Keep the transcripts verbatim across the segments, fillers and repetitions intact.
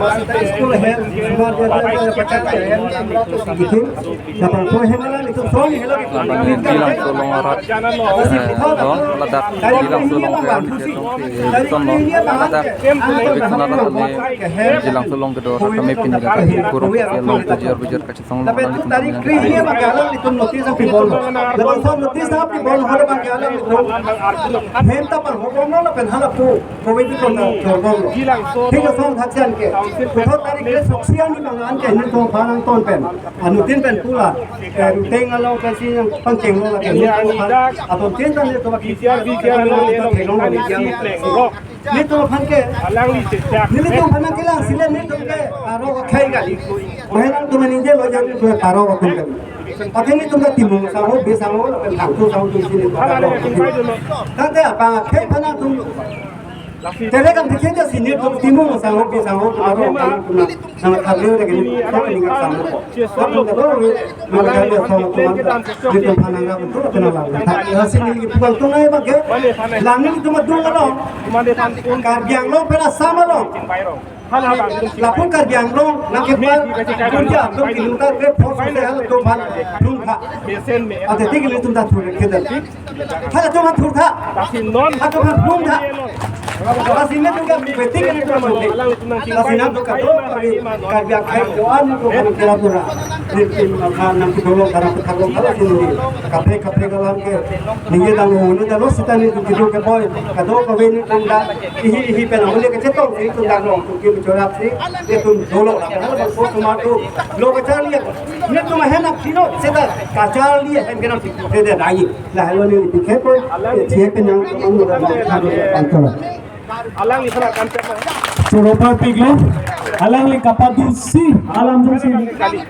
School ahem, smart dia dia dia pakai ahem, kita pun hem lah itu soal ni lah. Labang Jilangso along arat, eh, do, ladak Jilangso along ke aron ke tong ke, tong lo, ladak, eh, Biksanat atum ke, Jilangso along kedo arat kami pini ladak kurang ke along bujur bujur kachetong lo, tapi nanglitum tarik kami kri dia bang alam itu notice api bol. Labangso notice api bol, hala bang alam itu. Hem ta pang hobong lo, lapen hala pu. Covid itu na, hobong lo. Thik asong thakchan ke. Puthot tarik kri soksi arni bang an ke nelitum aphan nangton pen. Anuttin pen pula, eh, ruteng along pensi nangpangcheng lo lake. Atum tin tan nelitum P C R, P C R along nelitum aphan ke, alangli sejak nelitum aphan ke lang sile nelitum ke paro akhai kali. Ohe nangtum ningje lo jan nelitum paro akhai kali. Akhai nelitum ke Timung asangho, Bey asangho, lapen Thangthong asangho atum si nelitum paro. Tangte apa akhai aphan nangtum Tere kam dikhe ja si nelitum Timung asangho, Bey asangho, aro, aro, nang kali lagi ni, kami ni asangho. Atum kado, maka dia asangho atum, nelitum aphan nangkam atum, atum lang. Tapi hasil ni bukan tungai bagi, lang nelitum adung along, Karbi Anglong pen Assam along. Lapun Karbi Anglong, nangkepar, kerja, atum kilometer ke, pos, se, hal, atum aphan, lung kha. Ate tik nelitum ta thur khe dan. Halatum aphan thurtha. Lasi non. Halatum aphan thurtha. Lasi nelitum ke meeting nelitum aphan thurtha. Lasi nangtum kado, Karbi, Karbi akhai doan nelitum aphan kira pura. Nelitum aphan nangtum dolo karang petang lo kala sini. Kaprek kaprek alam ke. Ningje dang lo, ningje dang lo sita nelitum kedo keboi. Kado kave nelitum dang. Ihi ihi pen amule kechetong si nelitum dang lo. Tum ke bichorap si. Nelitum dolo. Halabangso atum atum. Lo kacharli. Nelitum ahem nangpilo. Seta kacharli ahem ke nangpilo. Seta dai. Lahelo ni pikir pun, eh, siap kenyang, kamu udah mau kami pantau. Alangli aphan kan pe. Choro parpiklo, alangli kapadusi alam jongsi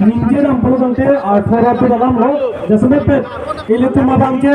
ningje dam pulo tangte, arthoro pu alam lo, jasemet pen ilitum abang ke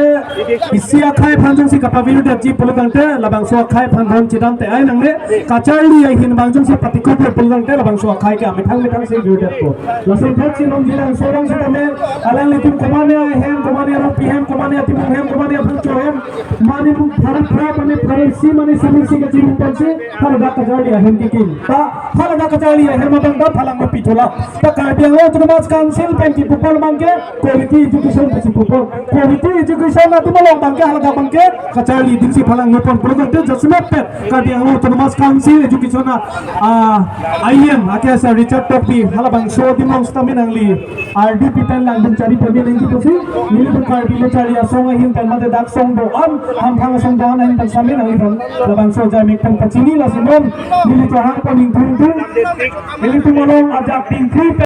isi akhai aphan jongsi kapavirdet ji pulo tangte, labangso akhai aphan ron chedam te ai nangne, kacharli ahin abang jongsi patikop pulo tangte, labangso akhai ke amethang methang si virdet po. Lason thot si nongjirang sorang sitame, alanglitum komane ahem, komane aropi hem, komane atimung hem, komane aphucho hem, mane mung pharo phra, mane pharo isi, mane sami isi kachirung pensi, haladak kacharli ahem kikim. Ta, haladak kacharli ahem abang ta phalang mepithola. Ta Karbi Anglong Autonomous Council pen kipu apor abang ke, quality education pensi pu apor. Quality education atum along abang ke, haladak abang ke, kacharli dingsi phalang mepon pulo tangte jasemet pen, Karbi Anglong Autonomous Council Education a, ah, I E M, ake asa Richard Tokbi, halabangso adim along sitame nangli R D P pen langdun chari pame nangji pusi, nelitum Karbi lo chari asong ahin pen mate dak song doan, hamphang asong doan ahin pen sitame nangliphan, labangso ajai mek pen pachini lasi non, neli chahang pon ingthung thung, nelitum along ajak tingkri pen